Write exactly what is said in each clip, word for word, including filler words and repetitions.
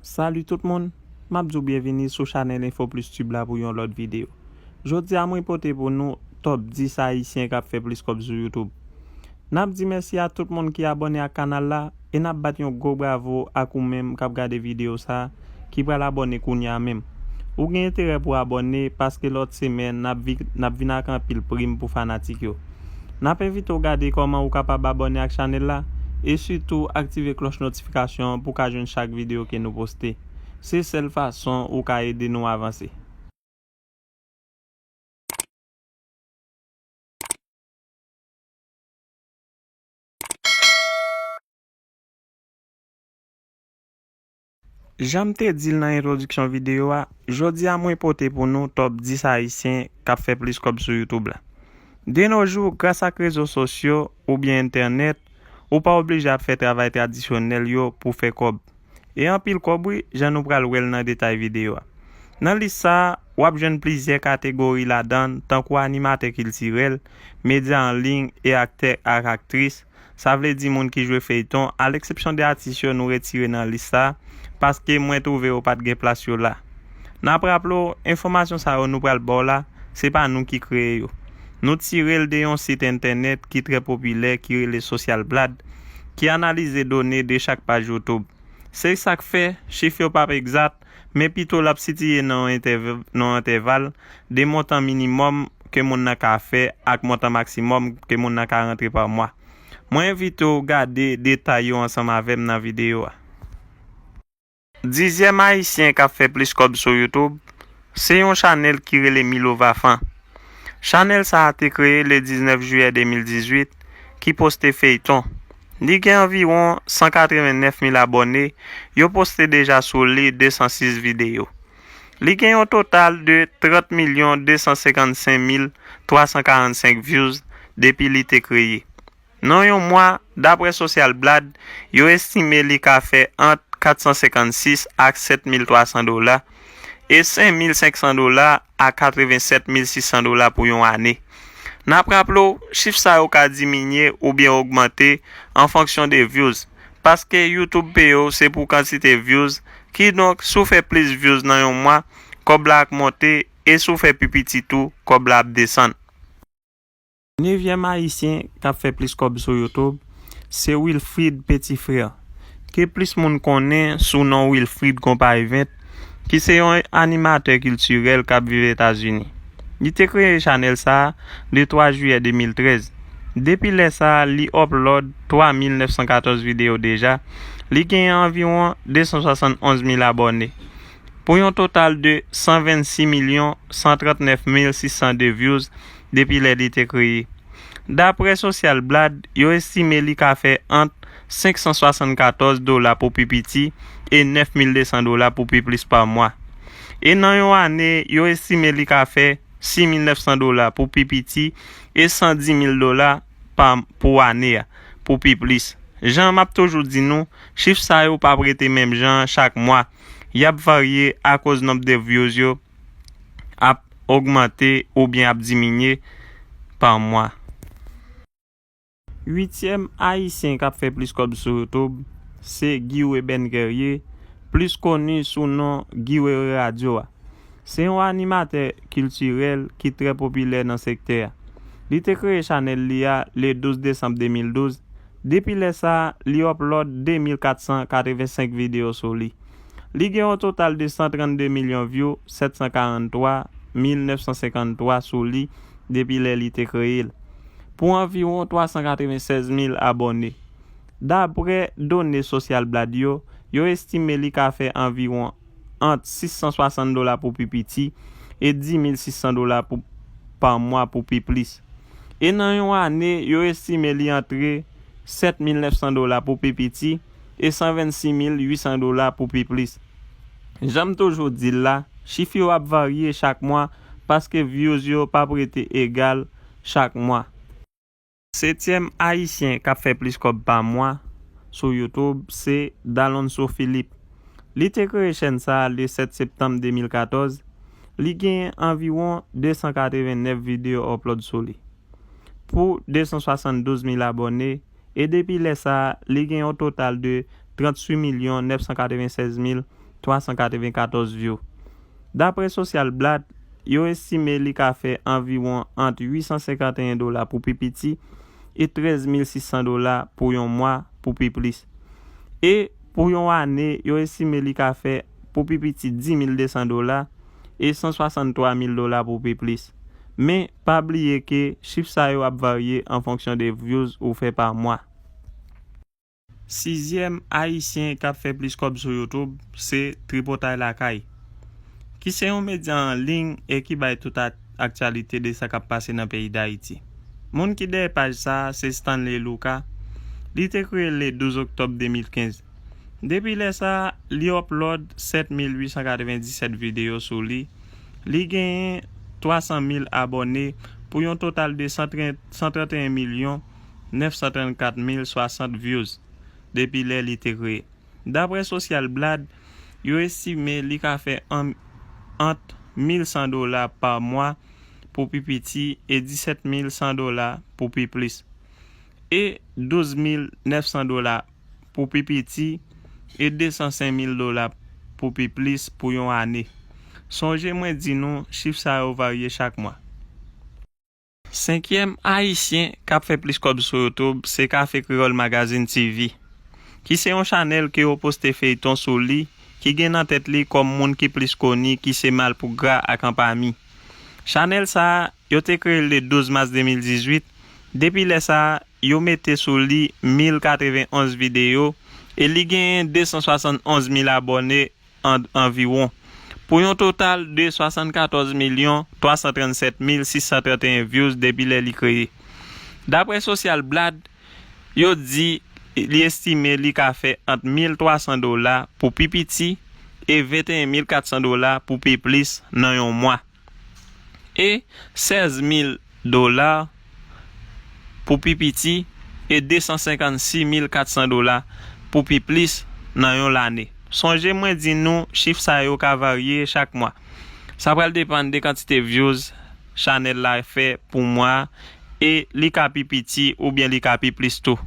Salut tout moun, m ap di w byenvini sou chanèl Info Plus Tube la pou yon lòt videyo. Jodi a mwen pote pou nou top dis ayisyen k ap fè plis kòb sou YouTube. N ap di mèsi a tout moun ki abòne ak kanal la e n ap bat yon gwo bravo ak ou menm k ap gade videyo sa a ki pral abòne kounye a menm. Ou gen enterè pou abòne paske lòt semèn n ap vi-, n ap vin ak anpil prim pou fanatik yo. N ap envite w gade kòman ou kapab abòne ak chanèl la e sitou aktive klòch notifikasyon an pou w ka jwenn chak videyo ke nou poste. Se sèl fason ou ka ede nou avanse. Jan m te di l nan entwodiksyon videyo a, jodi a mwen pote pou nou top dis ayisyen k ap fè plis kòb sou YouTube la. De nos jours, gras ak rezo sosyo oubyen entènèt, ou pa oblije ap fè travay tradisyonèl yo pou fè kòb. E anpil kòb wi, jan nou pral wè l nan detay videyo a. Nan lis sa a, w ap jwenn plizyè kategori ladan l, tankou animatè kiltirèl, medya an liy e aktè ak aktris, sa vle di moun ki jwe feyton, aleksepsyon de atis yo nou retire nan lis sa a, paske mwen twouve yo pa t gen plas yo la. N ap raple w, enfòmasyon sa yo nou pral ba w la, se pa nou ki kreye yo. Nou tire l de yon sit entènèt ki trè popilè ki rele Social Blade, ki analize done de chak paj YouTube. Se sa k fè, chif yo p ap egzat, men pito l ap sitiye nan yon entèv-, nan yon entèval de montan minimòm ke moun nan ka fè ak montan maksimòm ke moun nan ka rantre pa mwa. Mwen envite w gade detay yo ansanm avè m nan videyo a. Dizyèm ayisyen k ap fè plis kòb sou YouTube, se yon chanèl ki rele Milova Fan. Chanèl sa a te kreye le diznèf jiyè de mil dizuit, ki poste feyton. Li gen anviwon san katreven nèf mil abòne, yo poste deja sou li de san sis videyo. Li gen yon total de trant milyon de san senkannsenk mil twa san karannsenk views depi li te kreye. Nan yon mwa, daprè Social Blade, yo estime li ka fè ant kat san senkannsis ak sèt mil twa san dola, e senk mil senk san dola a katreven sèt mil sis san dola pou yon ane. N ap raple w, chif sa yo ka diminye oubyen ogmante an fonksyon de views, paske YouTube peye w se pou kantite views, kidonk si w fè plis views nan yon mwa, kòb la ap monte, e si w fè pi piti tou, kòb la ap desann. Nevyèm ayisyen k ap fè plis kòb sou YouTube, se Wilfrid Petit Frère, ke plis moun konnen sou non Wilfrid Konpa Event, ki se yon animatè kiltirèl k ap viv Etazini. Li te kreye chanèl sa a le twa jiyè de mil trèz. Depi lè sa a, li upload twa mil nèf san katòz videyo deja. Li genyen anviwon de san swasannonz mil abòne, pou yon total de san vennsis milyon san trannèf mil sis san de views depi lè li te kreye. Daprè Social Blade, yo estime li ka fè ant senk san swasannkatòz dola pou pi piti e nèf mil de san dola pou pi plis pa mwa. E nan yon ane, yo estime li ka fè sis mil nèf san dola pou pi piti e san di mil dola pa, pou ane a, pou pi plis. Jan m ap toujou di nou, chif sa yo p ap rete menm jan an chak mwa. Y ap varye akoz nonb de views yo ap ogmante oubyen ap diminye pa mwa. Uityèm ayisyen k ap fè plis kòb sou YouTube, se Guy Weben Guerrier, plis koni sou non Guy Wewe Radio a. Se yon animatè kiltirèl ki trè popilè nan sektè a. Li te kreye chanèl li a le douz desanm de mil douz. Depi lè sa a, li upload de mil kat san katreven senk videyo sou li. Li gen yon total de san trannde milyon view, sèt san karanntwa mil nèf san senkanntwa sou li depi lè li te kreye l, pou anviwon twa san katreven sèz mil abòne. Daprè done Social Blade yo, yo estime li ka fè anviwon ant sis san swasann dola pou pi piti e dis mil sis san dola pou, pa mwa pou pi plis. E nan yon ane, yo estime li antre sèt mil nèf san dola pou pi piti e san vennsis mil uit san dola pou pi plis. Jan m toujou di l la, chif yo ap varye chak mwa paske views yo p ap rete egal chak mwa. Setyèm ayisyen k ap fè plis kòb pa mwa sou YouTube se Dalonso Philippe. Li te kreye chèn sa a le sèt septanm de mil katòz. Li genyen anviwon de san katreven nèf videyo upload sou li, pou de san swasanndouz mil abòne, e depi lè sa a, li gen yon total de tranntuit milyon nèf san katreven sèz mil twa san katrevenkatòz view. Daprè Social Blade, yo estime li ka fè anviwon ant uit san senkanteyen dola pou pi piti e trèz mil sis san dola pou yon mwa pou pi plis. E pou yon ane, yo estime li ka fè pou pi piti dis mil de san dola e san swasanntwa mil dola pou pi plis. Men, pa bliye ke chif sa yo ap varye an fonksyon de views ou fè pa mwa. Sizyèm Ayisyen k ap fè plis kòb sou YouTube se Tripotay Lakay, ki se yon medya an liy e ki bay tout a-, aktyalite de sa k ap pase nan peyi Dayiti. Moun ki dèyè paj sa a se Stanley Luca. Li te kreye l le douz oktòb de mil kenz. Depi lè sa a, li upload sèt mil uit san katrevendisèt videyo sou li. Li genyen twa san mil abòne pou yon total de san trant, san trant e en milyon nèf san trannkat mil swasant views depi lè li te kreye. Daprè Social Blade, yo estime li ka fè an, ant mil san dola pa mwa pou pi piti e disèt mil san dola pou pi plis, e douz mil nèf san dola pou pi piti e de san senk mil dola pou pi plis pou yon ane. Sonje mwen di nou, chif sa yo varye chak mwa. Senkyèm Ayisyen k ap fè plis kòb sou YouTube se Cafe Creole Magazine T V, ki se yon chanèl ke yo poste feyton sou li, ki gen nan tèt li kòm moun ki plis koni, ki se Malpougra ak Anpami. Chanèl sa a, yo te kreye l le douz mas de mil dizuit. Depi lè sa a, yo mete sou li mil katrevenonz videyo e li genyen de san swasannonz mil abòne an, anviwon, pou yon total de swasannkatòz milyon twa san trannsèt mil sis san trant e en views depi lè li kreye. Daprè Social Blade, yo di li estime li ka fè ant mil twa san dola pou pi piti e venteyen mil kat san dola pou pi plis nan yon mwa, e sèz mil dola pou pi piti e de san senkannsis mil kat san dola pou pi plis nan yon lane. Sonje mwen di nou, chif sa yo ka varye chak mwa. Sa pral depann de kantite views chanèl la fè pou mwa a, e li ka pi piti oubyen li ka pi plis tou.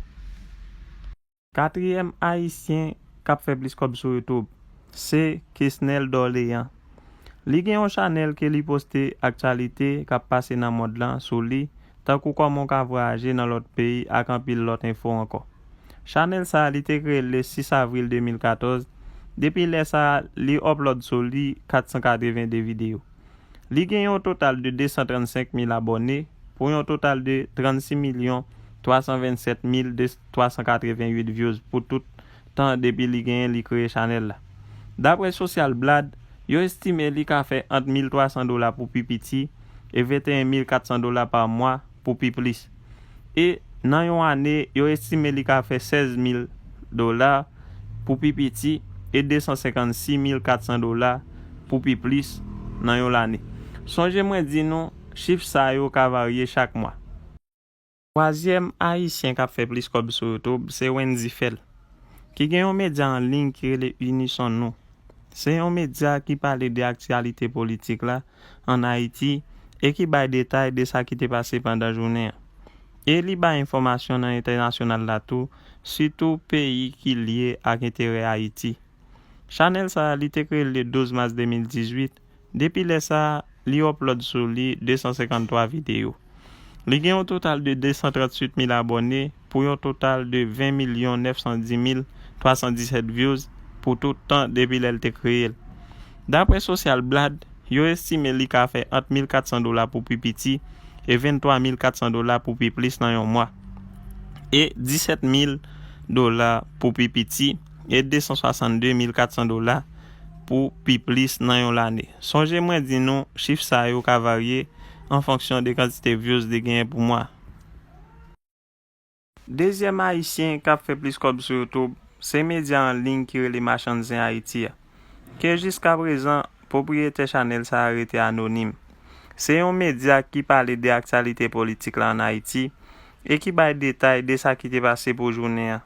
Katriyèm Ayisyen k ap fè plis kòb sou YouTube se Kesnel Dorlean. Li gen yon chanèl ke li poste aktyalite k ap pase nan mond lan sou li, tankou kòman w ka vwayaje nan lòt peyi ak anpil lòt enfo ankò. Chanèl sa a, li te kreye l le sis avril de mil katòz. Depi lè sa a, li upload sou li kat san katrevende videyo. Li gen yon total de de san trannsenk mil abòne, pou yon total de trannsis milyon twa san vennsèt mil twa san katrevenuit views pou tout tan depi li genyen li kreye chanèl la. Daprè Social Blade, yo estime li ka fè ant mil twa san dola pou pi piti e venteyen mil kat san dola pa mwa pou pi plis. E nan yon ane, yo estime li ka fè sèz mil dola pou pi piti e de san senkannsis mil kat san dola pou pi plis nan yon lane. Sonje mwen di nou, chif sa yo ka varye chak mwa. Twazyèm Ayisyen k ap fè plis kòb sou YouTube se Wendy Phel, ki gen yon medya an liy ki rele Unison Nou. Se yon medya ki pale de aktyalite politik la ann Ayiti e ki bay detay de sa ki te pase pandan jounen an. E li bay enfòmasyon nan entènasyonal la tou, sitou peyi ki lye ak enterè Ayiti. Chanèl sa a, li te kreye l le douz mas de mil dizuit. Depi lè sa a, li upload sou li de san senkanntwa videyo. Li gen yon total de de san tranntuit mil abòne pou yon total de ven milyon nèf san di mil twa san disèt views pou tout tan depi lè l te kreye l. Daprè Social Blade, yo estime li ka fè ant mil kat san dola pou pi piti e venntwa mil kat san dola pou pi plis nan yon mwa, e disèt mil dola pou pi piti e de san swasannde mil kat san dola pou pi plis nan yon lane. Sonje mwen di nou, chif sa yo ka varye an fonksyon de kantite views li genyen pou mwa. Dezyèm Ayisyen k ap fè plis kòb sou YouTube se medya an liy ki rele Machann Zen Ayiti a, ke jiskaprezan, pwopriyetè chanèl sa a rete anonim. Se yon medya ki pale de aktyalite politik la ann Ayiti e ki bay detay de sa ki te pase pou jounen an.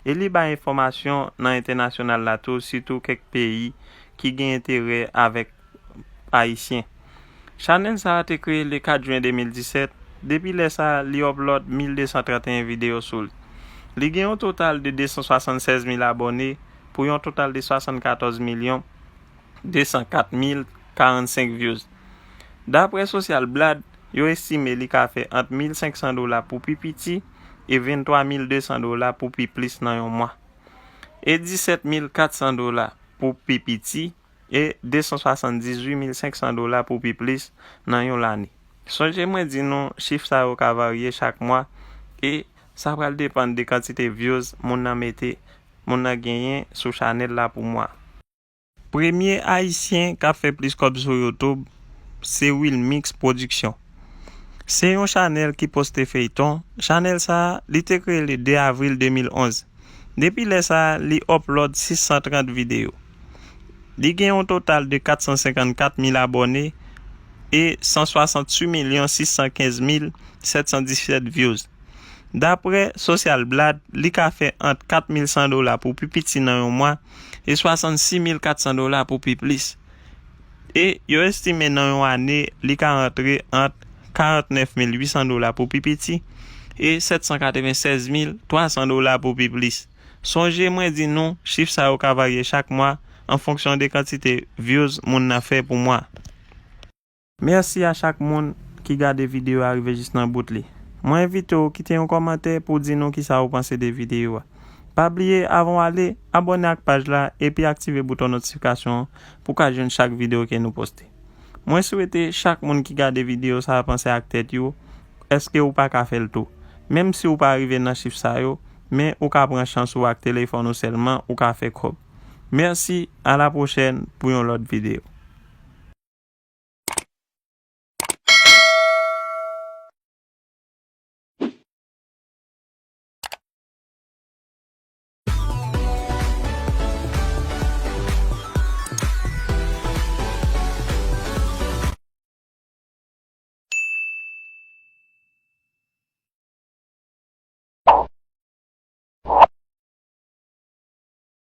E li bay enfòmasyon nan entènasyonal la tou, sitou kèk peyi ki gen enterè avèk Ayisyen. Chanèl sa a te kreye le kat jen de mil disèt. Depi lè sa a, li upload mil de san trannteyen videyo sou li. Li gen yon total de de san swasannsèz mil abòne pou yon total de swasannkatòz milyon de san kat mil karannsenk views. Daprè Social Blade, yo estime li ka fè ant mil senk san dola pou pi piti e venntwa mil de san dola pou pi plis nan yon mwa, e disèt mil kat san dola pou pi piti e de san swasanndizuit mil senk san dola pou pi plis nan yon lane. Sonje mwen di nou, chif sa yo ka varye chak mwa e sa pral depann de kantite views moun nan mete, moun nan genyen sou chanèl la pou mwa. Premye Ayisyen k ap fè plis kòb sou YouTube se Wilmix Production. Se yon chanèl ki poste feyton. Chanèl sa a, li te kreye le de avril de mil onz. Depi lè sa a, li upload sis san trant videyo. Li gen yon total de kat san senkannkat mil abòne e san swasanntuit milyon sis san kenz mil sèt san disèt views. Daprè Social Blade, li ka fè ant kat mil san dola pou pi piti nan yon mwa e swasannsis mil kat san dola pou pi plis. E yo estime nan yon ane, li ka rantre ant karantnèf mil uit san dola pou pi piti e sèt san katrevennsèz mil twa san dola pou pi plis. Sonje mwen di nou, chif sa yo ka varye chak mwa an fonksyon de kantite views moun nan fè pou mwa. Mèsi a chak moun ki gade videyo a rive jis nan bout li. Mwen envite w kite yon kòmantè pou w di nou kisa w panse de videyo a. Pa bliye, avan w ale, abòne ak paj la epi aktive bouton notifikasyon an pou w ka jwenn chak videyo ke nou poste. Mwen swete chak moun ki gade videyo sa a panse ak tèt yo, èske ou pa ka fè l tou? Menm si ou pa rive nan chif sa yo, men ou ka pran chans ou ak telefòn ou sèlman, ou ka fè kòb. Mèsi, a la pwochèn pou yon lòt videyo.